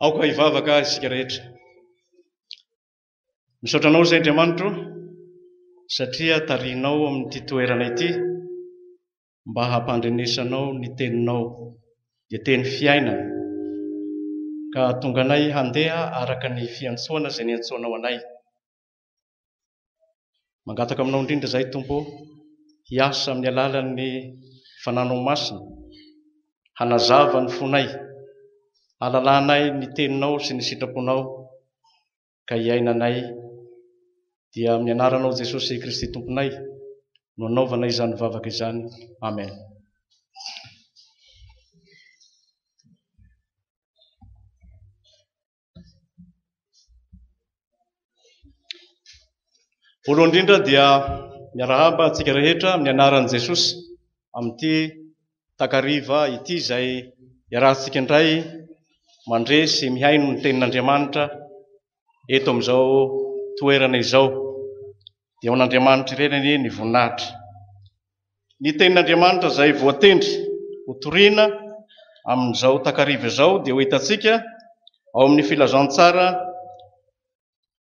Aoka hivavaka isika rehetra. Misaotra Anao izay Andriamanitro satria tarihinao amin'ity toerana ity mba hampandrenesanao ny teninao, dia teny fiainana, ka hahatonga anay handeha araka ny fiantsoana izay niantsoanao anay. Mangataka aminao indrindra izahay Tompo ô, hiasa amin'ny alalan'ny Fananao Masina, hanazava ny fonay, hahalalanay ny Teninao sy ny sitraponao ka hiainanay. Dia amin'ny anaranao Jesosy Kristy Tomponay no anaovana izany vavaka izany. Amen. Voalohany indrindra dia miarahaba antsika rehetra amin'ny anaran'i Jesosy amin'ity takariva ity izay iarahantsika indray mandre sy mihaino ny tenin'Andriamanitra eto amin'izao toerana izao. Dia ho an'Andriamanitra irery anie ny voninahitra. Ny Tenin'Andriamanitra izay voatendry ho torina amin'izao takariva izao dia ho hitantsika ao amin'ny Filazantsara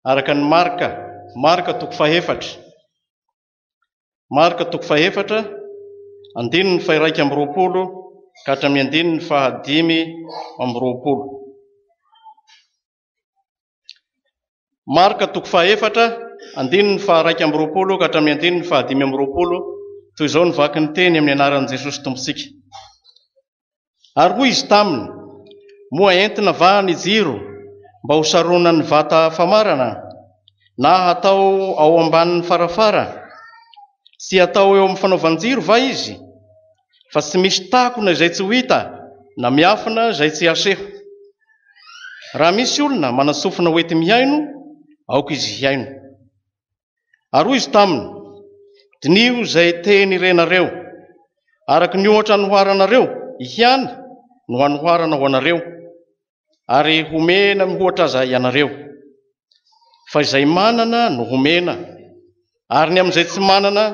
araka ny Marka, Marka toko fahefatra. Marka toko fahefatra, andininy faha-21 ka hatramin'ny andininy faha-25. Marka toko fahaefatra, andininy faha-21 ka hatramin'ny andininy faha-25, toy izao ny vaky ny teny amin'ny anaran'i Jesosy Tompontsika. Ary hoy izy taminy, Moa entina va ny jiro mba ho saronan'ny vata famarana, na hatao ao ambanin'ny farafara? Tsy hatao eo amin'ny fanaovan-jiro va izy? Fa tsy misy takona izay tsy ho hita, na miafina izay tsy haseho. Raha misy olona manan-tsofina ho enti-mihaino, aoka izy hihaino. Ary hoy izy taminy, Diniho izay teny renareo. Araka ny ohatra anoharanareo ihany no hanoharana ho anareo, ary homena mihoatra aza ianareo. Fa izay manana no homena, ary ny amin'izay tsy manana,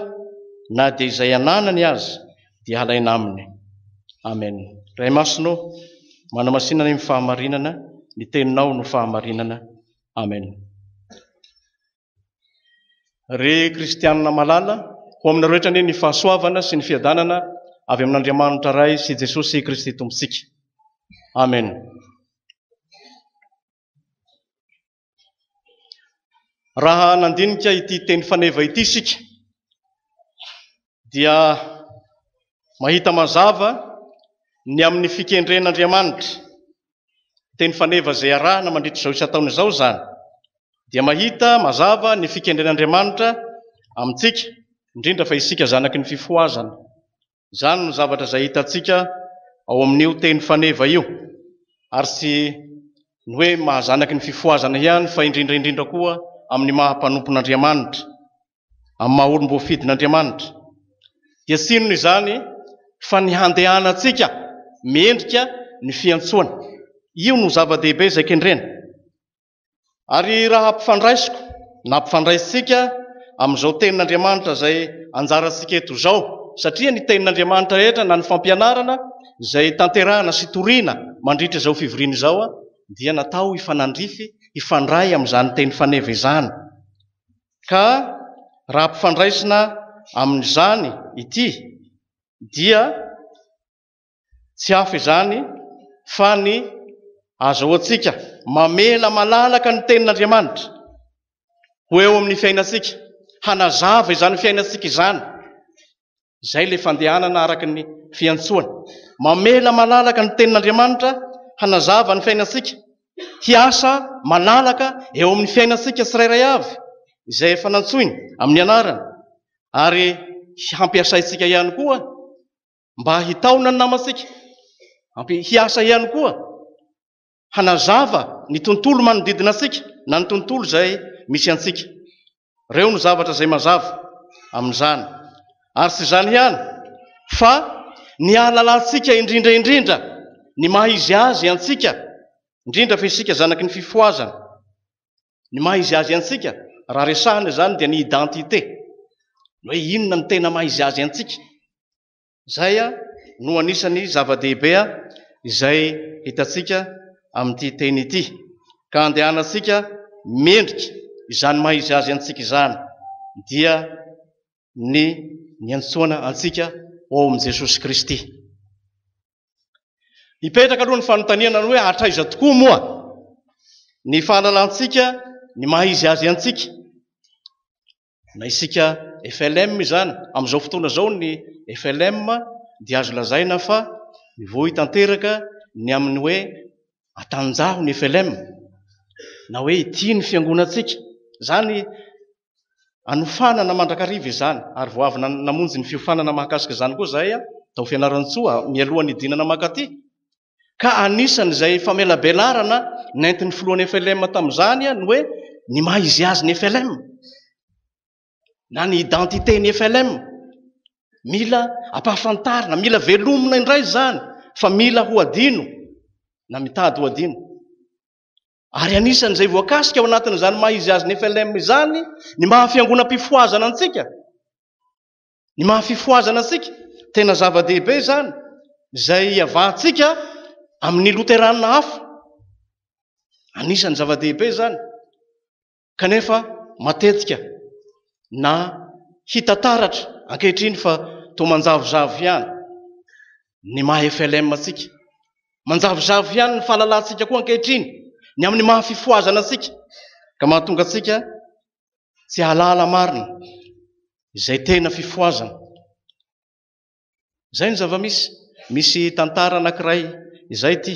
na dia izay ananany aza dia halaina aminy. Amen. Ray Masina ô, manamasina anay amin'ny fahamarinana, ny Teninao no fahamarinana. Amen. Ry Kristianina malala, ho aminareo rehetra anie ny fahasoavana sy ny fiadanana avy amin'Andriamanitra Ray sy Jesosy Kristy Tompontsika. Amen. Raha nandinika ity teny faneva ity isika dia mahita mazava ny amin'ny fikendren'Andriamanitra. Teny faneva izay arahina mandritra izao isan-taona izao izany dia mahita mazava ny fikendren'Andriamanitra amintsika, indrindra fa isika zanaky ny fifohazana. Izany no zavatra izay hitantsika ao amin'io teny faneva io, ary tsy ny hoe maha zanaky ny fifohazana ihany fa indrindra indrindra koa amin'ny maha mpanompon'Andriamanitra, amin'ny maha olom-boafidin'Andriamanitra. Dia tsy inona izany fa ny handehanantsika mendrika ny fiantsoana. Io no zava-dehibe izay kendrena. Ary raha ampifandraisiko na ampifandraisintsika amin'izao tenin'Andriamanitra izay anjarantsika eto izao, satria ny tenin'Andriamanitra rehetra na ny fampianarana izay tanterahana sy toriana mandritra izao fivoriana izao dia natao hifanandrify, hifandray amin'izany teny faneva izany. Ka raha ampifandraisina amin'izany ity dia Tsy hafa izany fa ny azahoantsika mamela malalaka ny Tenin'Andriamanitra ho eo amin'ny fiainantsika, hanazava izany fiainantsika izany. Izay ilay fandehanana araka ny fiantsoana. Mamela malalaka ny Tenin'Andriamanitra hanazava ny fiainantsika, hiasa malalaka eo amin'ny fiainantsika tsirairay avy, izay efa nantsoiny amin'ny anarany, ary hampiasaintsika ihany koa mba hitaona ny namantsika, ampy hiasa ihany koa hanazava ny tontolo manodidina antsika na ny tontolo izay misy antsika. Ireo no zavatra izay mazava amin'izany. Ary tsy izany ihany fa ny hahalalantsika indrindra indrindra ny maha izy azy antsika, indrindra fa isika zanaky ny fifohazana. Ny maha izy azy antsika, raha resahina izany dia ny identité, ny hoe inona no tena maha izy azy antsika. Izay no anisan'ny zava-dehibe izay hitantsika amin'ity teny ity, ka andehanantsika mendrika izany maha izy azy antsika izany, dia ny niantsoana antsika ho ao amin'i Jesosy Kristy. Hipetraka aloha ny fanontaniana ny hoe hatraiza tokoa moa ny fahalalantsika ny maha izy azy antsika? Na isika FLM izany, amin'izao fotoana izao ny FLM dia azo lazaina fa mivoy tanteraka ny amin'ny hoe atanjaho ny FLM na hoe ity ny fiangonantsika. Izany Anofanana mandrakariva izany, ary vao avy namonjy ny fiofanana mahakasika izany koa izahay tao Fianarantsoa mialoha ny hidinana mankaty, ka anisan'izay famelabelarana nentin'ny filohan'ny FLM tamin'izany ny hoe ny maha izy azy ny FLM, na ny identité ny FLM. Mila ampahafantarina, mila velomina indray izany fa mila ho adino na mitady ho adino. Ary anisan'izay voakasika ao anatin'izany maha izy azy ny FLM izany ny maha fiangonam-pifohazana antsika. Ny maha fifohazana antsika, tena zava-dehibe izany, izay iavahantsika amin'ny loterana hafa. Anisan'ny zava-dehibe izany. Kanefa matetika na hita taratra ankehitriny fa toa manjavozavo ihany ny maha FLM antsika. Manjavozavo ihany ny fahalalantsika koa ankehitriny ny amin'ny maha fifohazana antsika ka mahatonga antsika tsy hahalala marina izay tena fifohazana. Izay no zava-misy. Misy tantara anankiray izay ity.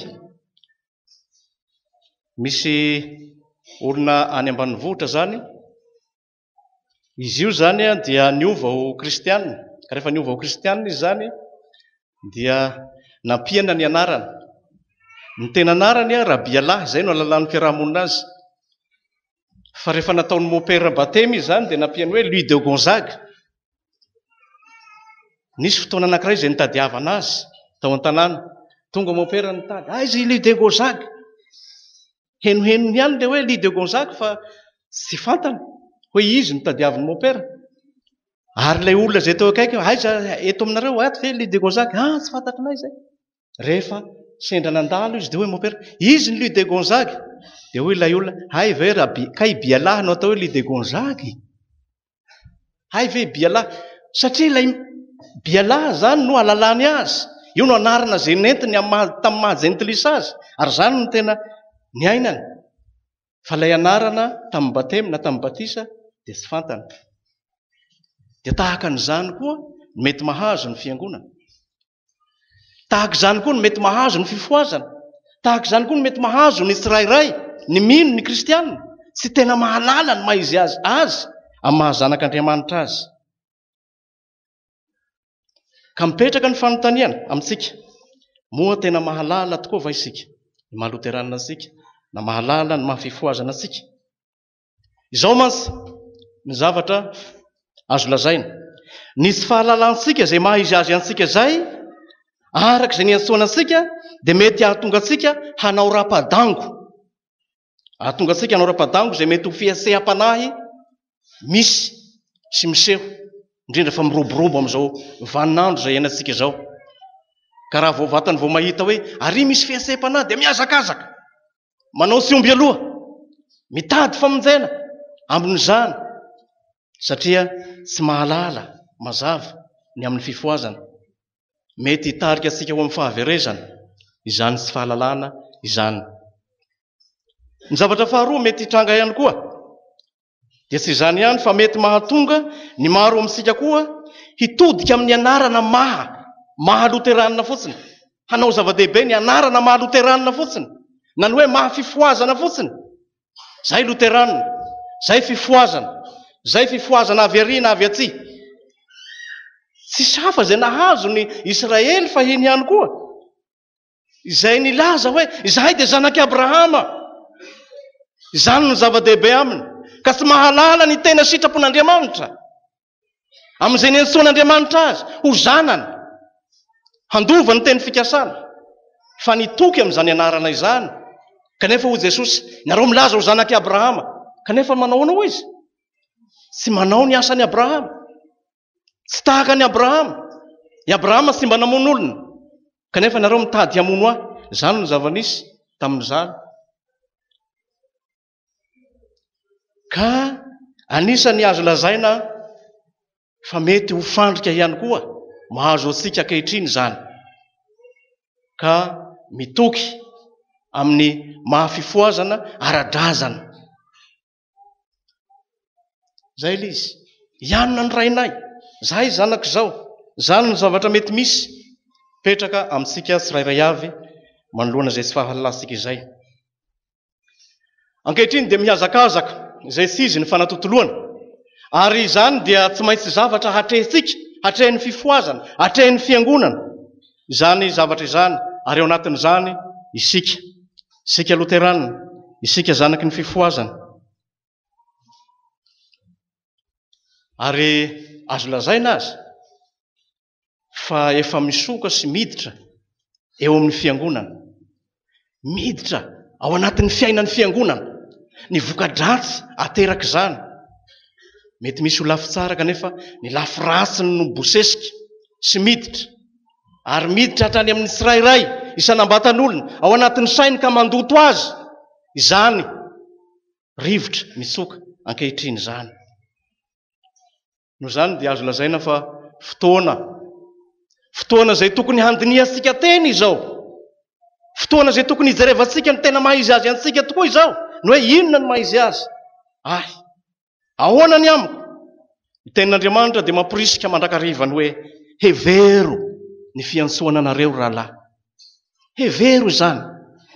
Misy olona any ambanivohitra izany. Izy io izany dia niova ho kristiana. Ka rehefa niova ho kristiana izy izany dia nampiana ny anarany. Ny tena anarany Rabialahy, izay no alalan'ny fiarahamonina azy. Fa rehefa nataon'ny mopera batemy izy izany dia nampiany hoe Louis de Gonzague. Nisy fotoana anankiray izay nitadiavana azy tao an-tanàna. Tonga mopera nitady, aiza i Louis de Gonzague? Henohenony ihany ilay hoe Louis de Gonzague fa tsy fantany hoe izy no tadiavin'ny mopera. Ary ilay olona izay teo akaiky, aiza eto aminareo ato ve Louis de Gonzague? Ah, tsy fantatrinay izay. Rehefa sendra nandalo izy dia hoy mopera, izy ny Louis de Gonzague. Dia hoy ilay olona, hay ve Rabi, kay Bialahy no atao hoe Louis de Gonzague? Hay ve Bialahy? Satria ilay Bialahy izany no alalany azy. Io no anarana izay nentiny tamin'ny maha jentilisa azy. Ary izany no tena niainany. Fa ilay anarana tamin'ny batemy na tamin'ny batisa dia tsy fantany. Dia tahaka an'izany koa ny mety mahazo ny fiangonana. Tahaka izany koa ny mety mahazo ny fifohazana. Tahaka izany koa ny mety mahazo ny tsirairay, ny mino, ny kristiana, tsy tena mahalala ny maha izy azy azy amin'ny maha zanak'Andriamanitra azy. Ka mipetraka ny fanontaniana amintsika, moa tena mahalala tokoa va isika ny maha loteranina antsika na mahalala ny maha fifohazana antsika? Izao mantsy ny zavatra azo lazaina, ny tsy fahalalantsika izay maha izy azy antsika izay, araka izay niantsoana antsika, dia mety hahatonga antsika hanao rapa-dango. Hahatonga antsika hanao rapa-dango izay mety ho fihetseham-panahy misy sy miseho, indrindra fa miroborobo amin'izao vaninandro izay iainantsika izao. Ka raha vao vatany vao mahita hoe ary misy fihetseham-panahy dia mihazakazaka. Manao tsy omby aloha, mitady famonjena amin'izany satria tsy mahalala mazava ny amin'ny fifohazana. Mety hitarika antsika ho amin'ny fahaverezana izany tsy fahalalana izany. Ny zavatra faharoa mety hitranga ihany koa Dia tsy izany ihany fa mety mahatonga ny maro amintsika koa hitodika amin'ny anarana maha maha loteranina fotsiny, hanao zava-dehibe ny anarana maha loteranina fotsiny, na ny hoe maha fifohazana fotsiny. Zay loteranina, zay fifohazana, zay fifohazana avy ary na avy atsy. Tsisy hafa izay nahazo ny Israely fahiny ihany koa. Izay nilaza hoe, Izahay dia zanak'i Abrahama. Izany no zava-dehibe aminy, ka tsy mahalala ny tena sitrapon'Andriamanitra. Amin'izay niantsoan'Andriamanitra azy ho zanany, handova ny teny fikasana, fa nitoky amin'izany anarana izany. Kanefa hoy Jesosy, Nareo milaza ho zanak'i Abrahama, kanefa manao ahoana hoy izy? Tsy manao ny asan'i Abrahama. Tsy tahaka an'i Abrahama. I Abrahama tsy mba namono olona, kanefa nareo mitady hamono ahy. Izany no zava-nisy. tamin'izany. Ka anisan'ny azo lazaina fa mety ho fandrika ihany koa mahazo antsika ankehitriny izany. Ka mitoky amin'ny maha fifohazana ara-drazana. Izay ilay izy. Ianona ny rainay. Izahay zanak'izao. Izany no zavatra mety misy mipetraka amintsika tsirairay avy manoloana izay tsy fahalalantsika izay. Ankehitriny dia mihazakazaka izay tsy izy ny fanatontoloana. Ary izany dia tsy maintsy zavatra hatrehintsika, hatrehin'ny fifohazana, hatrehin'ny fiangonana. Izany zavatra izany, ary ao anatin'izany isika. Isika Loterana, isika zanaky ny fifohazana. Ary azo lazaina aza fa efa misoka sy miditra eo amin'ny fiangonana. Miditra ao anatin'ny fiainan'ny fiangonana ny voka-dratsy aterak'izany. Mety misy ho lafy tsara kanefa ny lafy ratsiny no bosesika sy miditra. Ary miditra hatrany amin'ny tsirairay isan'ambatan'olona ao anatin'ny sainy ka mandoto azy izany rivotra mitsoka ankehitriny izany. Noho izany dia azo lazaina fa fotoana, fotoana izay tokony handinihantsika tena izao. Fotoana izay tokony hijerevantsika ny tena maha izy azy antsika tokoa izao, ny hoe inona no maha izy azy ahy. Ahoana ny amiko? Ny tenin'Andriamanitra dia mamporisika mandrakariva ny hoe hevero ny fiantsoana anareo rahalahy. Hevero izany.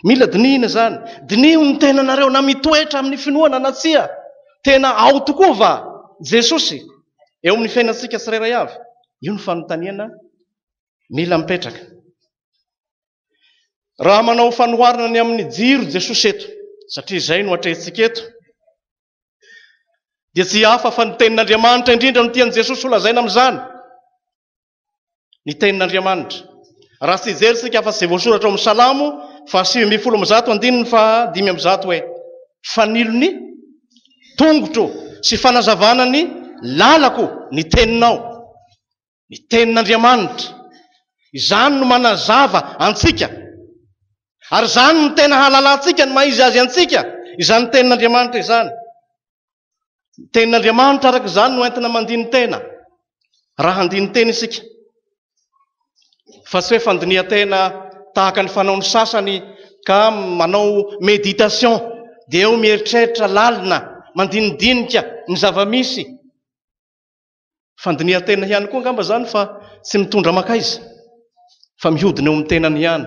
Mila dinihina izany. Diniho ny tenanareo na mitoetra amin'ny finoana na tsia. Tena ao tokoa va Jesosy eo amin'ny fiainantsika tsirairay avy? Io no fanontaniana mila mipetraka. Raha manao fanoharana ny amin'ny jiro Jesosy eto, satria izay no atrehintsika eto, dia tsy hafa fa ny tenin'Andriamanitra indrindra no tian'i Jesosy holazaina amin'izany. Ny tenin'Andriamanitra. Raha tsy hijery isika afa-tsy izay voasoratra ao amin'ny Salamo faha 119 andininy faha 105 hoe, Fanilo ny tongotro sy fanazavana ny lalako ny teninao. Ny tenin'Andriamanitra. Izany no manazava antsika. Ary izany no tena hahalalantsika ny maha izy azy antsika, izany tenin'Andriamanitra izany. Ny tenin'Andriamanitra araka izany no entina mandini-tena, raha handini-tena isika. Fa tsy hoe fandinihan-tena tahaka ny fanaon'ny sasany ka manao méditation, dia eo mieritreritra lalina, mandinidinika ny zava-misy. Fandinihan-tena ihany koa angamba izany fa tsy mitondra mankaiza fa mihodina eo amin'ny tenany ihany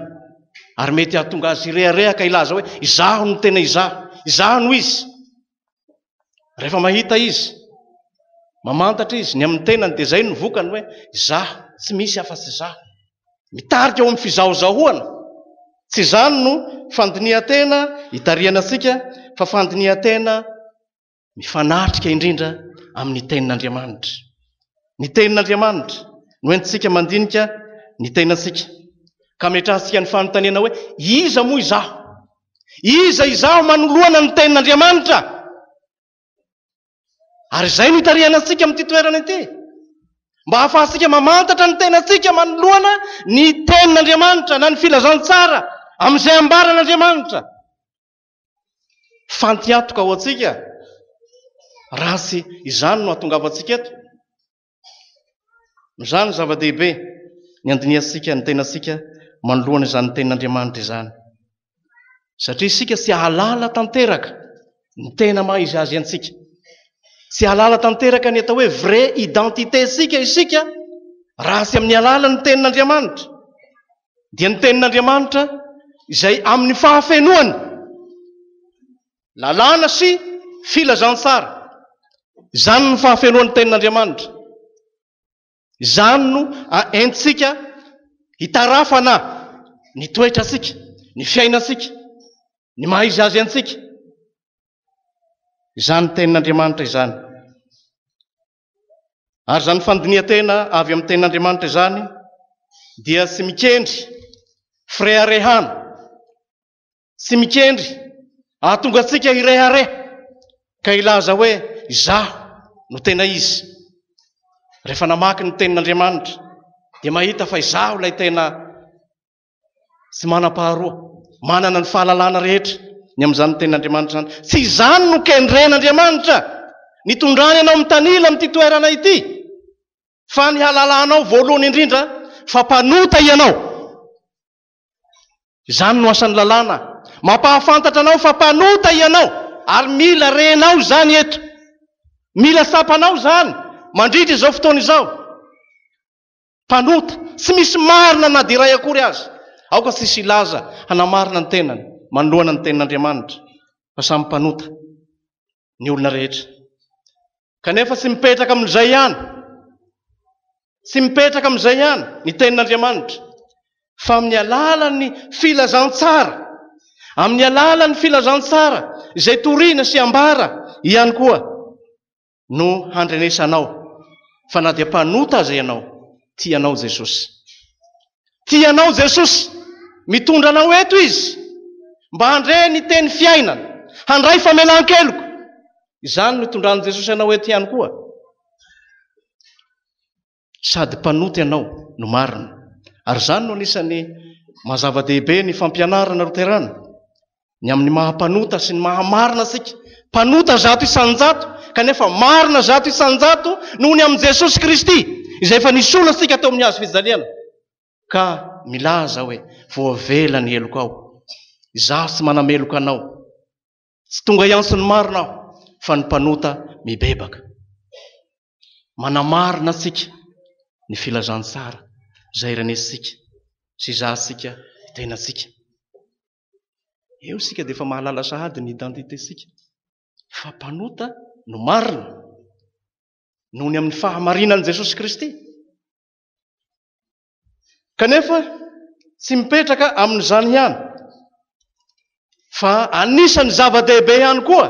ary mety hahatonga azy hirehareha ka hilaza hoe izaho no tena izaho, izaho no izy. Rehefa mahita izy, mamantatra izy ny amin'ny tenany dia izay no vokany hoe izaho, tsy misy afa-tsy izaho. Mitarika ao amin'ny fizahozahoana. Tsy izany no fandinihan-tena itarihana antsika fa fandinihan-tena mifanatrika indrindra amin'ny Tenin'Andriamanitra. Ny Tenin'Andriamanitra no entintsika mandinika ny tenantsika, ka ametrahantsika ny fanontaniana hoe, Iza moa izaho? Iza izaho manoloana ny Tenin'Andriamanitra? Ary izay no itarihana antsika amin'ity toerana ity, mba hahafahantsika mamantatra ny tenantsika manoloana ny Tenin'Andriamanitra na ny filazantsara amin'izay ambaran'Andriamanitra. Fantiantoka ho antsika raha tsy izany no hahatongavantsika eto. Izany no zava-dehibe ny handinihantsika ny tenantsika manoloana izany tenin'Andriamanitra izany. Satria isika tsy hahalala tanteraka ny tena maha izy azy antsika. Tsy hahalala tanteraka ny atao hoe vraie identité-ntsika isika raha tsy amin'ny alalan'ny tenin'Andriamanitra. Dia ny tenin'Andriamanitra izay amin'ny fahafenoany, lalàna sy filazantsara. Izany no fahafenoan'ny tenin'Andriamanitra. Izany no entintsika hitarafana ny toetrantsika, ny fiainantsika, ny maha izy azy antsika. Izany tenin'Andriamanitra izany. Ary izany fandinihan-tena avy amin'ny Tenin'Andriamanitra izany dia tsy mikendry fireharehana, tsy mikendry hahatonga antsika hirehareha ka hilaza hoe izaho no tena izy. Rehefa namaky ny Tenin'Andriamanitra dia mahita fa izaho ilay tena tsy manam-paharoa. Manana ny fahalalana rehetra ny amin'izany tenin'Andriamanitra izany. Tsy izany no kendren'Andriamanitra nitondrany anao mitanila amin'ity toerana ity, fa ny halalanao voalohany indrindra fa mpanota ianao. Izany no asan'ny lalàna. Mampahafantatra anao fa mpanota ianao ary mila renao izany eto. Mila tsapanao izany mandritra izao fotoana izao. Mpanota, tsy misy marina na dia iray akory aza. Aoka tsy hisy hilaza hanamarina ny tenany manoloana ny tenin'Andriamanitra fa samy mpanota ny olona rehetra. Kanefa tsy mipetraka amin'izay ihany, tsy mipetraka amin'izay ihany ny tenin'Andriamanitra, fa amin'ny alalan'ny filazantsara, amin'ny alalan'ny filazantsara izay torina sy ambara ihany koa no handrenesanao fa na dia mpanota aza ianao, tia anao Jesosy. Tia anao Jesosy, mitondra anao eto Izy mba handre ny teny fiainana, handray famelan-keloka. Izany no itondran'i Jesosy anao eto ihany koa. Sady mpanota ianao no marina. Ary izany no anisan'ny maha zava-dehibe ny fampianarana loterana, ny amin'ny maha mpanota sy ny maha marina antsika. Mpanota 100%, kanefa marina 100% noho ny amin'i Jesosy Kristy, izay efa nisolo antsika teo amin'ny hazo fijaliana. Ka milaza hoe, voavela ny helokao. Izaho tsy manameloka anao. Tsy tonga hiantso ny marina aho, fa ny mpanota mibebaka. Manamarina antsika ny filazantsara izay renesintsika sy izahantsika tenantsika. Eo isika dia efa mahalala sahady ny identité-ntsika fa mpanota no marina noho ny amin'ny fahamarinan'i Jesosy Kristy. Kanefa tsy mipetraka amin'izany ihany fa anisan'ny zava-dehibe ihany koa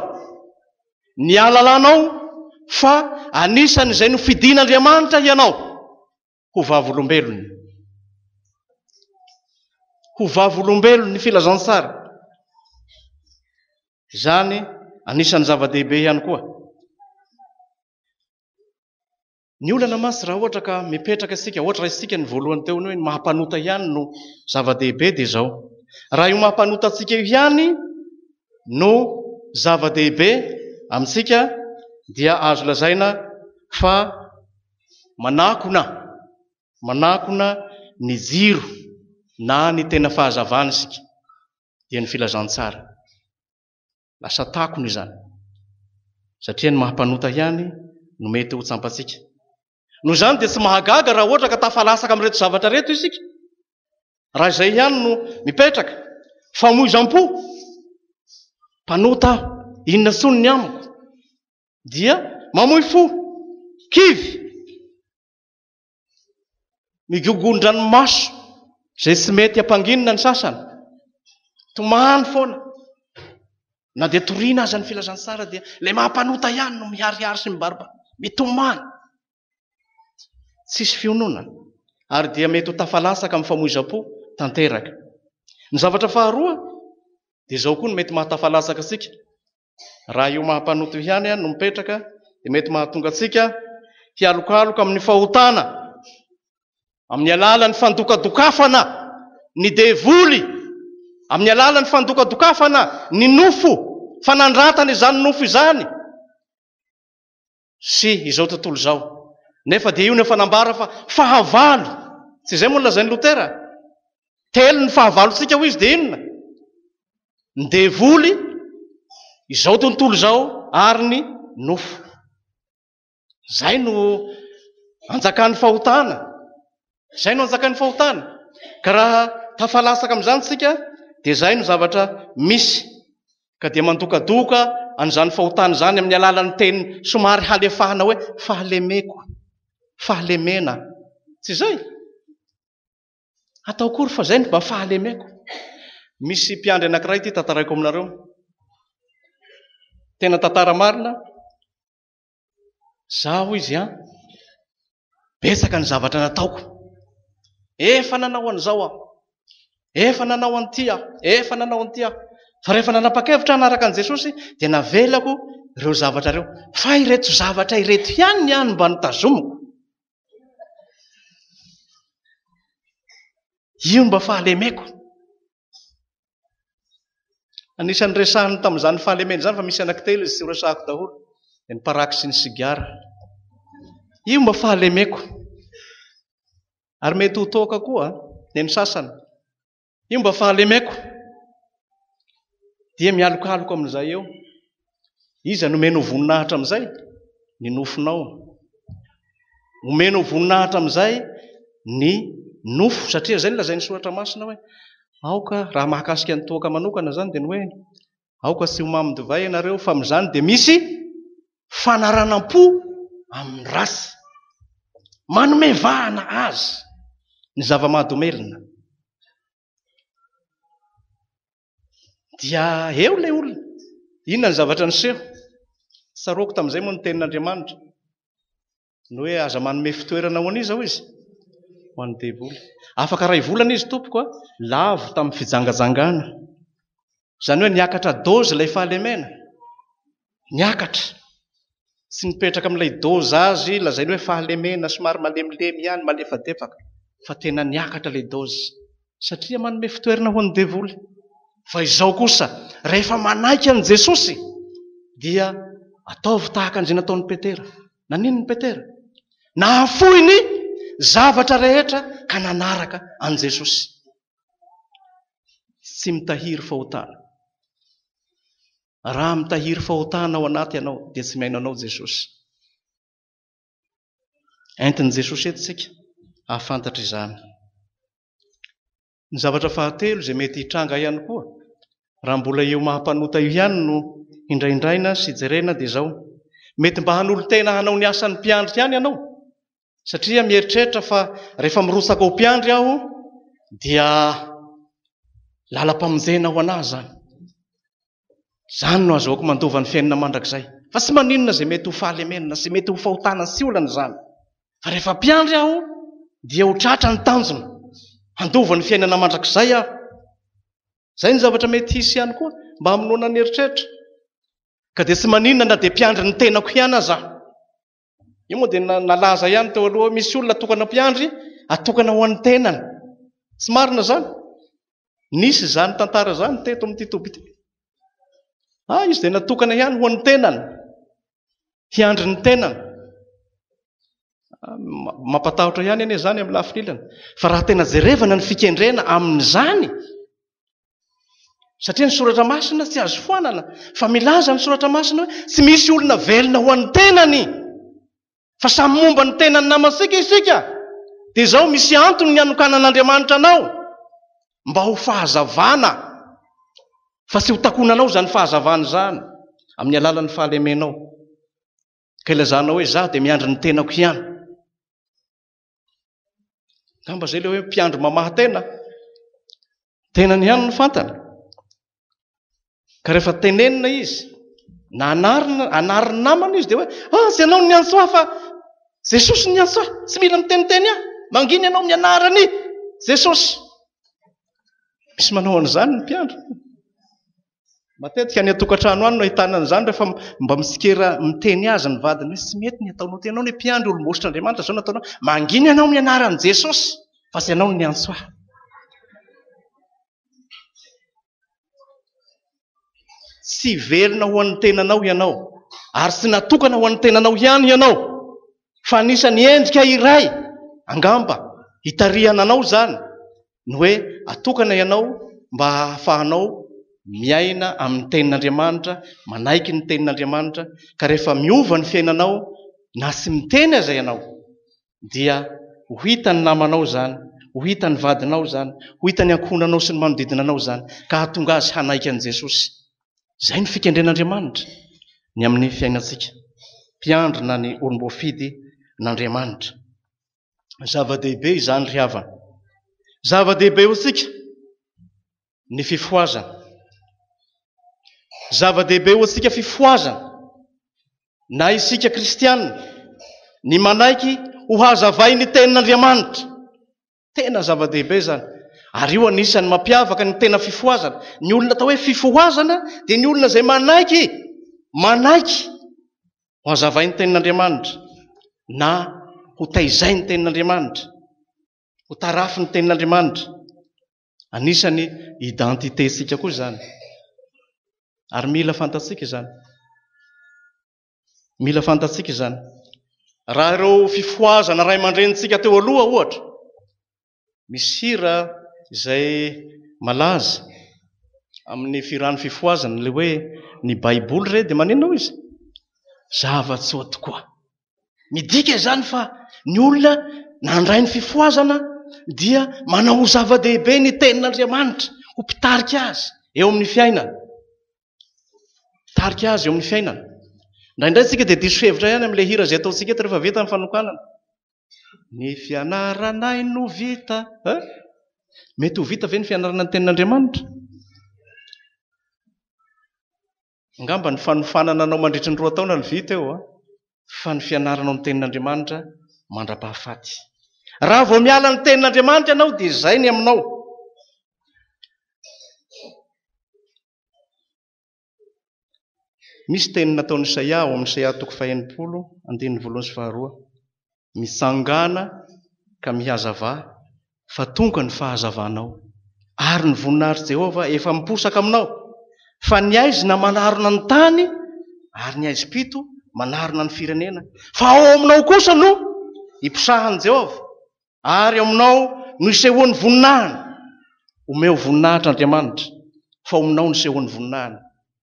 ny halalanao fa anisan'izay nofidin'Andriamanitra ianao ho vavolombelony. Ho vavolombelon'ny filazantsara. Izany anisan'ny zava-dehibe ihany koa. Ny olana mantsy raha ohatra ka mipetraka isika, ohatra raisintsika ny voalohany teo ny hoe ny maha mpanota ihany no zava-dehibe dia izao, raha io maha mpanota antsika io ihany no zava-dehibe amintsika dia azo lazaina fa manakona, manakona ny jiro na ny tena fahazavana isika dia ny filazantsara. Lasa takona izany, satria ny maha mpanota ihany no mety ho tsampantsika. Noho izany dia tsy mahagaga raha ohatra ka tafalasaka amin'ireto zavatra ireto isika, raha izay ihany no mipetraka. Famoizam-po, mpanota aho, inona intsony ny amiko? Dia mamoy fo, kivy. Migogon-dranomaso izay tsy mety ampanginina ny sasany. Tomany foana. Na dia toriana aza ny filazantsara dia ilay maha mpanota ihany no miharihary sy mibaribary. Mitomany. Tsisy fiononana. Ary dia mety ho tafalatsaka amin'ny famoizam-po tanteraka. Ny zavatra faharoa dia izao koa no mety mahatafalatsaka antsika. Raha io maha mpanoto ihany no mipetraka dia mety mahatonga antsika hialokaloka amin'ny fahotana amin'ny alalan'ny fandokadokafana ny devoly, amin'ny alalan'ny fandokadokafana ny nofo, fanandratana izany nofo izany sy izao tontolo izao. Nefa dia io no efa nambara fa fahavalo. Tsy izay moa no lazain'i Lotera? Telo ny fahavalontsika hoy izy dia inona? Ny devoly, izao tontolo izao ary ny nofo. Izay no anjakan'ny fahotana. Izay no anjakan'ny fahotana. Ka raha tafalasaka amin'izany isika dia izay no zavatra misy. Ka dia mandokadoka an'izany fahotana izany amin'ny alalan'ny teny somary halefahana hoe fahalemeko, fahalemena. Tsy izay? Atao akory fa izay no mba fahalemeko. Misy mpiandry anankiray ity tantaraiko aminareo. Tena tantara marina. Za hoy izy an, betsaka ny zavatra nataoko. Efa nanao an'izao aho. Efa nanao an'ity aho. Efa nanao an'ity aho. Fa rehefa nanapa-kevitra hanaraka an'i Jesosy dia navelako ireo zavatra ireo. Fa ireto zavatra ireto ihany ny ahy no mba notazomiko. Io no mba fahalemeko. Anisan'ny resahiny tamin'izany fahalemena izany fa misy anankitelo izy tsy horesahako daholo, dia ny paraky sy ny sigara. Io mba fahalemeko. Ary mety ho toaka koa ny an'ny sasany. Io mba fahalemeko. Dia mialokaloka amin'izay eo. Iza no omenao voninahitra amin'izay? Ny nofonao. Omenao voninahitra amin'izay ny nofo, satria izay no lazain'ny soratra masina hoe aoka, raha mahakasika ny toaka manokana izany dia ny hoe aoka tsy ho mamin-divay ianareo fa amin'izany dia misy fanaranam-po amin'ny ratsy. Manome vahana azy ny zava-mahadomelina. Dia eo ilay olona. Inona ny zavatra niseho? Tsaroako tamin'izay moa ny tenin'Andriamanitra. Ny hoe aza manome fitoerana ho an'iza hoy izy? Ho an'ny devoly. Afaka iray volana izy tompoko a, lavo tamin'ny fijangajangana. Izany hoe niakatra dose ilay fahalemena. Niakatra. Tsy nipetraka amin'ilay dosage lazainy hoe fahalemena somary malemilemy ihany, malefadefaka, fa tena niakatra ilay dose. Satria manome fitoerana ho an'ny devoly. Fa izao kosa, rehefa manaiky an'i Jesosy, dia ataovy tahaka an'izay nataon'i Petera. Naninona i Petera? Nahafoy ny zavatra rehetra ka nanaraka an'i Jesosy. Tsy mitahiry fahotana. Raha mitahiry fahotana ao anaty ianao, dia tsy mihaino anao Jesosy. Entin'i Jesosy eto isika hahafantatra izany. Ny zavatra fahatelo izay mety hitranga ihany koa, raha mbola io maha mpanota io ihany no hindrahindraina sy jerena dia izao, mety mba hanolo-tena hanao ny asan'ny mpiandry ihany ianao, satria mieritreritra fa rehefa mirotsaka ho mpiandry aho dia lalam-pamonjena ho an'ahy izany. Izany no azahoako mandova ny fiainana mandrakizay. Fa tsy maninona izay mety ho fahalemena, izay mety ho fahotana sy olana izany. Fa rehefa mpiandry aho dia ho tratra ny tanjona. Handova ny fiainana mandrakizay aho. Izay ny zavatra mety hisy ihany koa mba hamonoana ny eritreritra. Ka dia tsy maninona na dia mpiandry ny tenako ihany aza aho. Io moa dia nalaza ihany teo aloha hoe misy olona atokana mpiandry, atokana ho an'ny tenany. Tsy marina izany? Nisy izany tantara izany teto amin'ity toby ity. Ah, izy dia natokana ihany ho an'ny tenany. Hiandry ny tenany. Ah, mampatahotra ihany anie izany amin'ny lafiny ilany. Fa raha tena jerevana ny fikendrena amin'izany, Satria ny soratra masina tsy azo foanana, fa milaza ny soratra masina hoe tsy misy olona velona ho an'ny tenany, fa samy momba ny tenan'ny namantsika isika. Dia izao misy antony ny hanokanan'Andriamanitra anao mba ho fahazavana, fa tsy ho takonanao izany fahazavana izany amin'ny alalan'ny fahalemenao. Ka ilazanao hoe izaho dia miandry ny tenako ihany. Angamba izay ilay hoe mpiandry mamaha tena. Tenany ihany no fantany. Ka rehefa tenenina izy, na anarina, anarin'ny namana izy dia hoe, ah, tsy ianao no niantso ahy fa Jesosy no niantso ahy. Tsy mila miteniteny ahy. Mangina ianao amin'ny anaran'i Jesosy. Misy manao an'izany ny mpiandry. Matetika any an-tokantrano any no ahitana an'izany rehefa mba mitsikera miteny azy ny vadiny hoe tsy mety ny ataonao ty, ianao anie mpiandry olom-bositr'Andriamanitra izao no ataonao, mangina ianao amin'ny anaran'i Jesosy fa tsy ianao no niantso ahy. Tsy velona ho an'ny tenanao ianao ary tsy natokana ho an'ny tenanao ihany ianao fa anisan'ny endrika iray angamba hitarihana anao izany Ny hoe atokana ianao mba hahafahanao miaina amin'ny Tenin'Andriamanitra, manaiky ny Tenin'Andriamanitra, ka rehefa miova ny fiainanao na tsy miteny aza ianao dia ho hitan'ny namanao izany, ho hitan'ny vadinao izany, ho hitan'ny ankohonanao sy ny manodidina anao izany, ka hahatonga azy hanaiky an'i Jesosy. Izay no fikendren'Andriamanitra ny amin'ny fiainantsika. Mpiandry na ny olom-boafidy n'Andriamanitra. Zava-dehibe izany ry havana. Zava-dehibe ho antsika ny fifohazana. Zava-dehibe ho antsika fifohazana na isika kristiana ny manaiky ho hazavain'ny tenin'Andriamanitra. Tena zava-dehibe izany. Ary io anisan'ny mampiavaka ny tena fifohazana. Ny olona atao hoe fifohazana dia ny olona izay manaiky, manaiky ho hazavain'ny tenin'Andriamanitra na ho taizain'ny tenin'Andriamanitra, ho tarafin'ny tenin'Andriamanitra. Anisan'ny identité-ntsika koa izany. Ary mila fantatsika izany. Mila fantatsika izany. Raha ireo fifohazana ray aman-drenintsika teo aloha ohatra, misy hira izay malaza amin'ny fihiran'ny fifohazana, ilay hoe ny Baiboly re dia maninona hoy izy? Zava-tsoa tokoa. Midika izany fa ny olona nandray ny fifohazana dia manao ho zava-dehibe ny tenin'Andriamanitra ho mpitarika azy eo amin'ny fiainana. Mpitarika azy eo amin'ny fiainana. Indraindray isika dia diso hevitra ihany amin'ilay hira izay ataontsika eto rehefa vita ny fanokanana. Ny fianaranay no vita. Eh? Mety ho vita ve ny fianarana ny tenin'Andriamanitra? Angamba ny fanofanana anao mandritry ny roa taona no vita eo, fa ny fianaranao ny tenin'Andriamanitra mandra-pahafaty. Raha vao miala ny tenin'Andriamanitra ianao dia izay ny aminao. Misy teny nataon'i Isaia ao amin'ny Isaia toko faha-60, andininy voalohany sy faharoa, Mitsangàna ka mihazavà, fa tonga ny fahazavanao, ary ny voninahitr'i Jehovah efa miposaka aminao. Fa ny haizina manarona ny tany, ary ny haizim-pito manarona ny firenena, fa ao aminao kosa no iposahan'i Jehovah, Ary ao aminao no isehoan'ny voninahiny. Omeo voninahitra Andriamanitra, fa ao aminao no isehoan'ny voninahiny.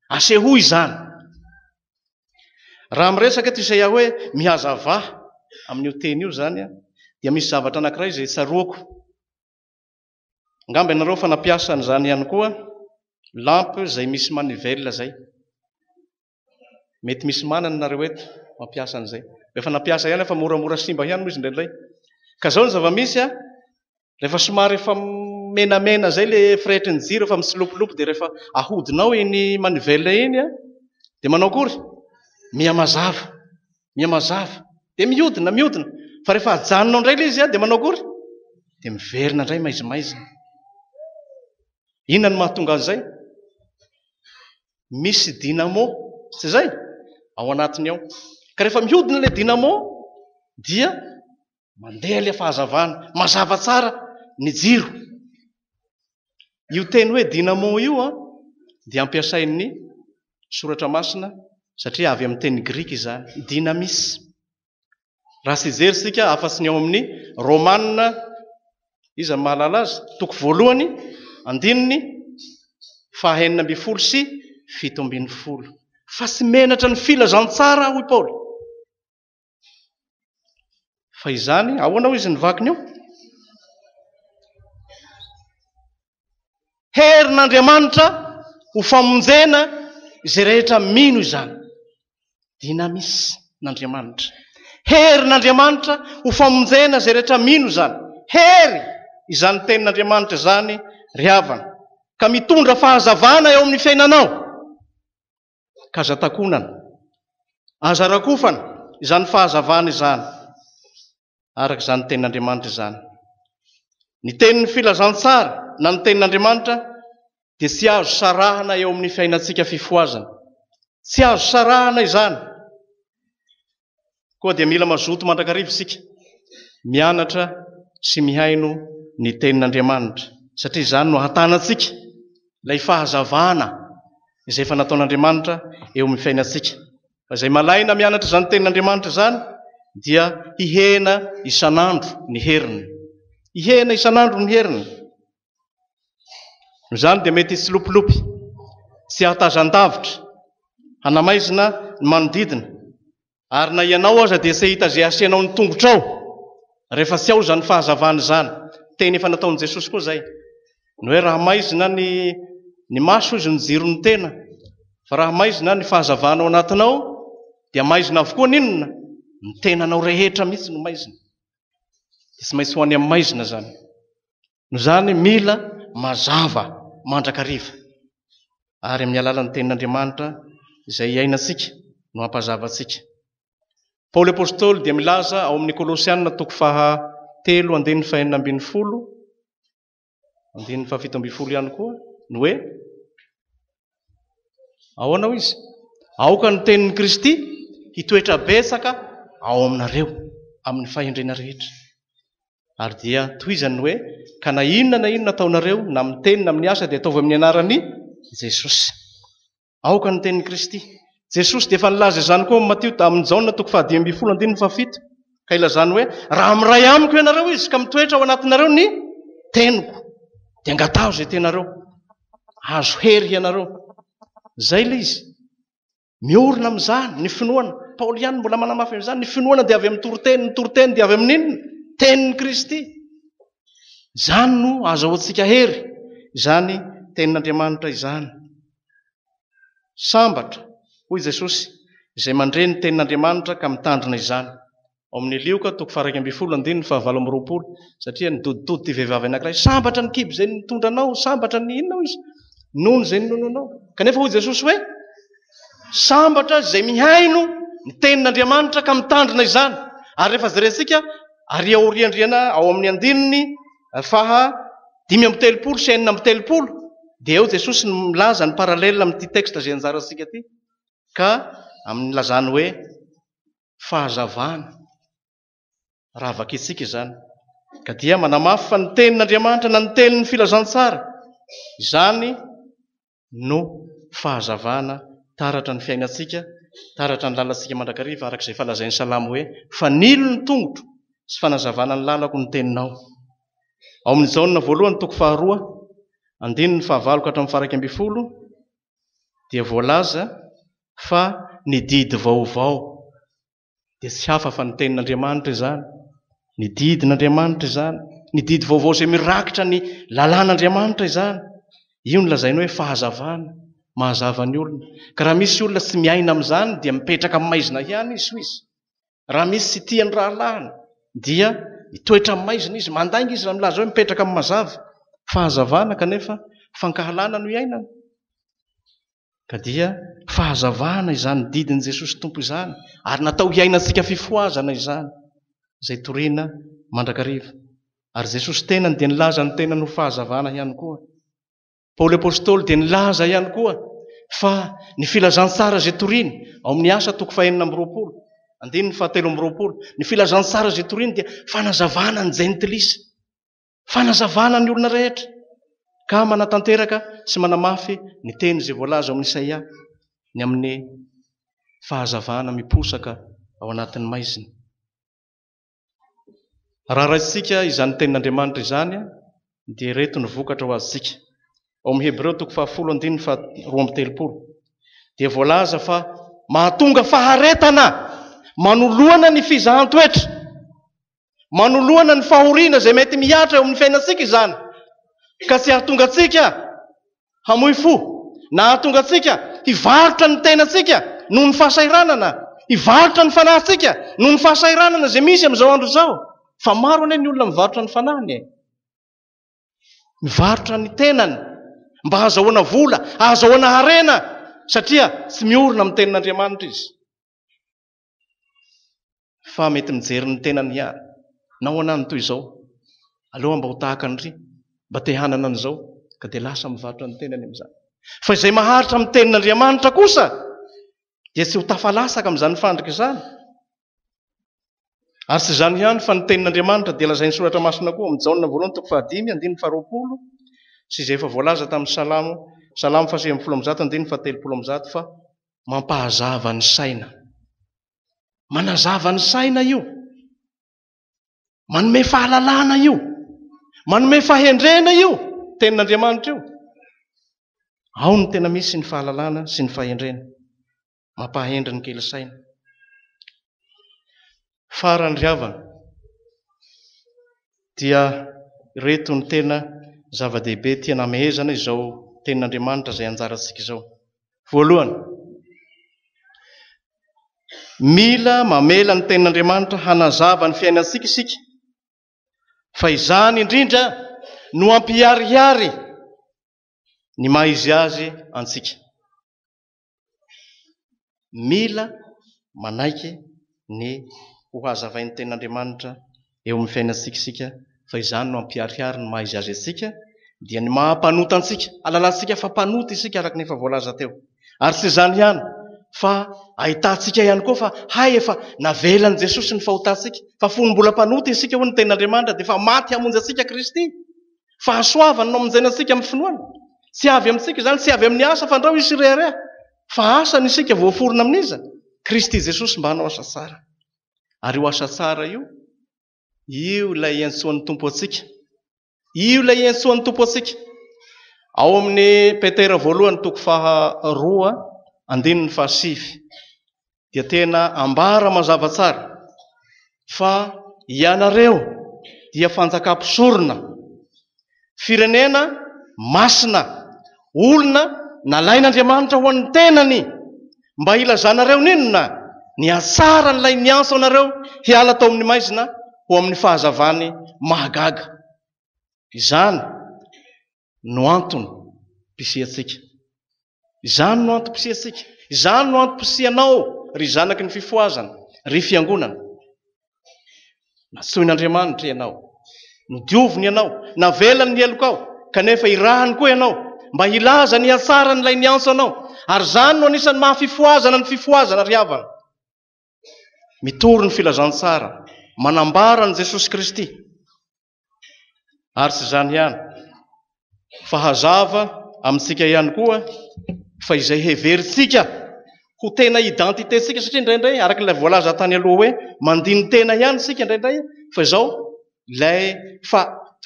Asehoy izany. Raha miresaka eto Isaia hoe mihazavà amin'io teny io izany, dia misy zavatra anankiray izay tsaroako. Angamba ianareo efa nampiasa an'izany ihany koa, lampe izay misy manivelle izay. Mety misy manana nareo eto mampiasa an'izay. Efa nampiasa ihany aho fa moramora simba ihany moa izy indraindray. Ka zao ny zava-misy a, rehefa somary efa menamena zay le firehitry ny jiro efa mitsilopilopy dia rehefa ahodinao iny manivelle iny a, dia manao akory? Miha mazava, miha mazava. Dia mihodina, mihodina. Fa rehefa ajanonao indray ilay izy a, dia manao akory? Dia miverina indray maizimaizina. Inona no mahatonga an'izay? Misy dynamo, tsy izay? Ao anatiny ao. Ka rehefa mihodina ilay dynamo dia mandeha ilay fahazavana, mazava tsara ny jiro. Io teny hoe dynamo io dia ampiasain'ny soratra masina satria avy amin'ny teny grika izany, dynamis. Raha tsy hijery isika afa-tsy ny ao amin'ny Romana, iza no mahalala azy? Toko voalohany, andininy faha-16 sy 17. Fa tsy menatra ny filazantsara aho, hoy Paoly. Fa izany, ahoana hoy izy ny vakiny eo? Herin'Andriamanitra ho famonjena izay rehetra mino izany. Dynamis n'Andriamanitra. Herin'Andriamanitra ho famonjena izay rehetra mino izany. Hery izany tenin'Andriamanitra izany ry havana. Ka mitondra fahazavana eo amin'ny fiainanao. Ka aza takonana. Aza rakofana izany fahazavana izany. Araka izany tenin'Andriamanitra izany. Ny tenin'ny filazantsara na ny tenin'Andriamanitra dia tsy azo sarahana eo amin'ny fiainantsika fifohazana. Tsy azo sarahana izany. Koa dia mila mazoto mandrakariva isika mianatra sy mihaino ny tenin'Andriamanitra, satria izany no ahatanantsika ilay fahazavana izay efa nataon'Andriamanitra eo amin'ny fiainantsika. Fa izay malaina mianatra izany tenin'Andriamanitra izany dia hihena isan'andro ny heriny. Hihena isan'andro ny heriny. Noho izany dia mety hitsilopilopy sy hahatazan-davitra, hanamaizina ny manodidina, ary na ianao aza dia tsy hahita izay hasianao ny tongotrao rehefa tsy ao izany fahazavana izany. Teny efa nataon'i Jesosy koa izay. Ny hoe raha maizina ny ny maso izy no jiron'ny tena, fa raha maizina ny fahazavana ao anatinao dia maizina avokoa ny inona? Ny tenanao rehetra mihitsy no maizina. Dia tsy maintsy ho any amin'ny maizina izany. Noho izany mila mazava mandrakariva ary amin'ny alalan'ny tenin'Andriamanitra izay iainantsika no hampazava antsika. Paoly Apostoly dia milaza ao amin'ny Kolosiana toko faha telo andininy fahenina ambin'ny folo, andininy fahafito ambin'ny folo ihany koa, ny hoe ahoana hoy izy? Aoka ny tenin'i Kristy hitoetra betsaka ao aminareo amin'ny fahendrena rehetra. Ary dia tohizany ny hoe, Ka na inona na inona ataonareo, na amin'ny teny na amin'ny asa, dia ataovy amin'ny anaran'i Jesosy. Aoka ny tenin'i Kristy. Jesosy dia efa nilaza izany koa amin'i Matio, amin'i Jaona toko faha-15 andininy fahafito, ka ilazany hoe, Raha miray amiko ianareo izy ka mitoetra ao anatinareo ny teniko, dia angataho izay tianareo. Hahazo hery ianareo. Izay ilay izy. Miorina amin'izany ny finoana. Paoly ihany mbola manamafy an'izany. Ny finoana dia avy amin'ny toriteny, ny toriteny dia avy amin'ny inona? Tenin'i Kristy. Izany no ahazahoantsika hery, izany tenin'Andriamanitra izany. Sambatra, hoy Jesosy, izay mandre ny tenin'Andriamanitra ka mitandrina izany. Ao amin'ny Lioka, toko faha-11, andininy faha-28, satria nidodododo ity vehivavy anankiray, sambatra ny kibo izay nitondra anao, sambatra ny inona hoy izy, nono izay ninonoanao. Kanefa hoy Jesosy hoe, sambatra izay mihaino ny tenin'Andriamanitra ka mitandrina izany. Ary rehefa jerentsika ary aoriandriana ao amin'ny andininy faha 35 sy 36, dia eo Jesosy no milaza ny parallèle amin'ity texte izay anjarantsika ity, ka amin'ny nilazany hoe, fahazavana raha vakintsika izany, ka dia manamafy fa ny tenin'Andriamanitra na ny tenin'ny filazantsara izany no fahazavana taratra ny fiainantsika, taratra ny lalantsika mandrakariva araka izay efa lazain'ny Salamo hoe, Fanilo ny tongotro sy fanazavana ny lalako ny teninao. Ao amin'ny Jaona voalohany toko faharoa andininy fahavalo ka hatramin'ny faha-11 dia voalaza fa ny didy vaovao dia tsy hafa fa ny tenin'Andriamanitra izany, ny didin'Andriamanitra izany, ny didy vaovao izay mirakitra ny lalàn'Andriamanitra izany. Io no lazaina hoe fahazavana, mahazava ny olona. Ka raha misy olona tsy miaina amin'izany dia mipetraka amin'ny maizina ihany izy, hoy izy. Raha misy tsy tia ny rahalahiny dia mitoetra amin'ny maizina izy, mandainga izy raha milaza hoe mipetraka amin'ny mazava. Fahazavana kanefa fankahalana no iainana. Ka dia fahazavana izany didin'i Jesosy Tompo izany ary natao hiainantsika fifohazana izany izay torina mandrakariva. Ary Jesosy tenany dia nilaza ny tenany ho fahazavana ihany koa. Paoly Apostoly dia nilaza ihany koa fa ny filazantsara izay toriny ao amin'ny Asa toko fahenina amby roapolo, andininy fahatelo amby roapolo, ny filazantsara izay toriny dia fanazavana ny jentilisa, fanazavana ny olona rehetra, ka manatanteraka sy manamafy ny teny izay voalaza ao amin'ny Isaia ny amin'ny fahazavana miposaka ao anatin'ny maizina. Raha raisintsika izany tenin'Andriamanitra izany dia ireto ny vokatra ho azontsika. Ao amin'ny Hebreo toko fahafolo andininy faha-32 dia voalaza fa mahatonga faharetana manoloana ny fizahan-toetra, manoloana ny fahoriana izay mety mihatra eo amin'ny fiainantsika izany, ka tsy hahatonga antsika hamoy fo, na hahatonga antsika hivarotra ny tenantsika noho ny fahasahiranana, hivarotra ny fanahintsika noho ny fahasahiranana izay misy amin'izao andro izao. Fa maro anie ny olona mivarotra ny fanahiny e! Mivarotra ny tenany mba hahazahoana vola, hahazahoana harena, satria tsy miorina amin'ny tenin'Andriamanitra izy. Fa mety mijery ny tenany ihany. Nahoana aho no toy izao? Aleo aho mba ho tahaka an-dry, mba te hanana an'izao, ka dia lasa mivarotra ny tenany amin'izany. Fa izay maharitra amin'ny tenin'Andriamanitra kosa dia tsy ho tafalasaka amin'izany fandrika izany. Ary tsy izany ihany fa ny tenin'Andriamanitra dia lazain'ny Soratra Masina koa amin'ny Jaona voalohany toko fahadimy andininy faharoapolo sy izay efa voalaza tamin'ny Salamo Salamo faha-190 andininy faha-130 fa mampahazava ny saina. Manazava ny saina io. Manome fahalalana io. Manome fahendrena io tenin'Andriamanitra io. Ao no tena misy ny fahalalana sy ny fahendrena. Mampahendry ny kely saina. Farany ry havana, dia ireto no tena zava-dehibe tiana hamehezana izao tenin'Andriamanitra izay anjarantsika izao. Voalohany, mila mamela ny tenin'Andriamanitra hanazava ny fiainantsika isika, fa izany indrindra no hampiharihary ny maha izy azy antsika. Mila manaiky ny ho hazavain'ny Tenin'Andriamanitra eo amin'ny fiainantsika isika, fa izany no hampiharihary ny maha izy azy antsika, dia ny maha mpanota antsika. Halalantsika fa mpanota isika araka ny efa voalaza teo. Ary tsy izany ihany, fa ahitantsika ihany koa fa hay efa navelan'i Jesosy ny fahotantsika, fa fony mbola mpanota isika, hoy ny Tenin'Andriamanitra, dia efa maty hamonjy antsika Kristy. Fahasoavana no amonjena antsika amin'ny finoana. Tsy avy amintsika izany, tsy avy amin'ny asa, fandrao hisy rehareha. Fa asany isika voaforona amin'iza? Kristy Jesosy mba hanao asa tsara. Ary io asa tsara io, io ilay iantsoan'ny Tompo antsika. Io ilay iantsoan'ny Tompo antsika. Ao amin'ny Petera voalohany toko faharoa andininy fahasivy dia tena ambara mazava tsara fa ianareo dia fanjakam-pisorona, firenena masina, olona nalain'Andriamanitra ho an'ny tenany mba hilazanareo n'inona? Ny hatsaran'ilay niantso anareo hiala tao amin'ny maizina ho amin'ny fahazavany mahagaga. Izany no antom-pisiantsika. Izany no antom-pisiantsika. Izany no antom-pisianao, ry zanaky ny fifohazana, ry fiangonana. Nantsoin'Andriamanitra ianao. Nodioviny ianao. Navelany ny helokao. Kanefa irahany koa ianao mba hilaza ny hatsaran'ilay niantso anao. Ary izany no anisan'ny maha fifohazana ny fifohazana, ry havana. Mitory ny filazantsara, manambara an'i Jesosy Kristy. Ary tsy izany ihany, fa hazava amintsika ihany koa fa izay heverintsika ho tena identité-ntsika, satria indraindray, araka ilay voalaza tany aloha hoe mandini-tena ihany isika indraindray, fa izao ilay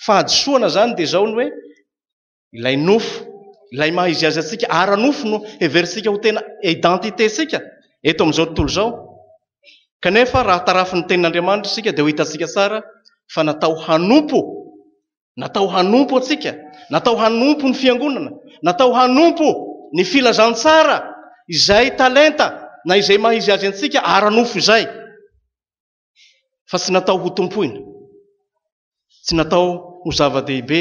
fahadisoana izany dia izao ny hoe ilay nofo, ilay maha izy azy antsika ara-nofo no heverintsika ho tena identité-ntsika eto amin'izao tontolo izao. Kanefa raha tarafin'ny tenin'Andriamanitra isika dia ho hitantsika tsara fa natao hanompo, natao hanompo antsika, natao hanompo ny fiangonana, natao hanompo ny filazantsara izay talenta na izay maha izy azy antsika ara-nofo izay. Fa tsy natao ho tompoina, tsy natao ho zava-dehibe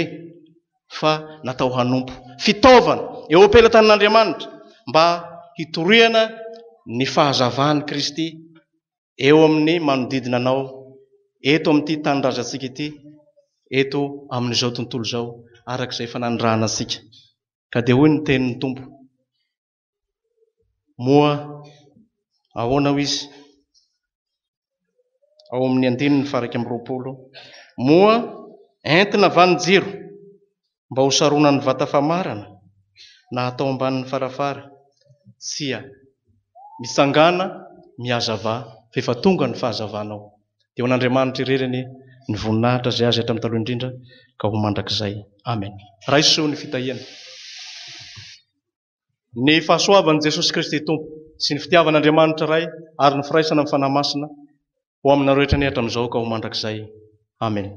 fa natao hanompo. Fitaovana eo am-pelatanan'Andriamanitra mba hitoriana ny fahazavan'i Kristy eo amin'ny manodidina anao eto amin'ity tanindrazantsika ity, eto amin'izao tontolo izao, araka izay efa nanirahana antsika. Ka dia hoy ny tenin'ny Tompo, Moa ahoana hoy izy ao amin'ny andininy faha-21, Moa entina va ny jiro mba ho saronan'ny vata famarana na atao ambanin'ny farafara? Tsia. Mitsangàna, mihazavà, fa efa tonga ny fahazavanao. Dia ho an'Andriamanitra irery anie ny voninahitra izay azy hatramin'ny taloha indrindra ka ho mandrakizay. Amena. Raiso ny fitahiana. Ny fahasoavan'i Jesosy Kristy Tompo sy ny fitiavan'Andriamanitra Ray ary ny firaisana amin'ny Fanahy Masina ho aminareo hatrany hatramin'izao ka ho mandrakizay. Amena.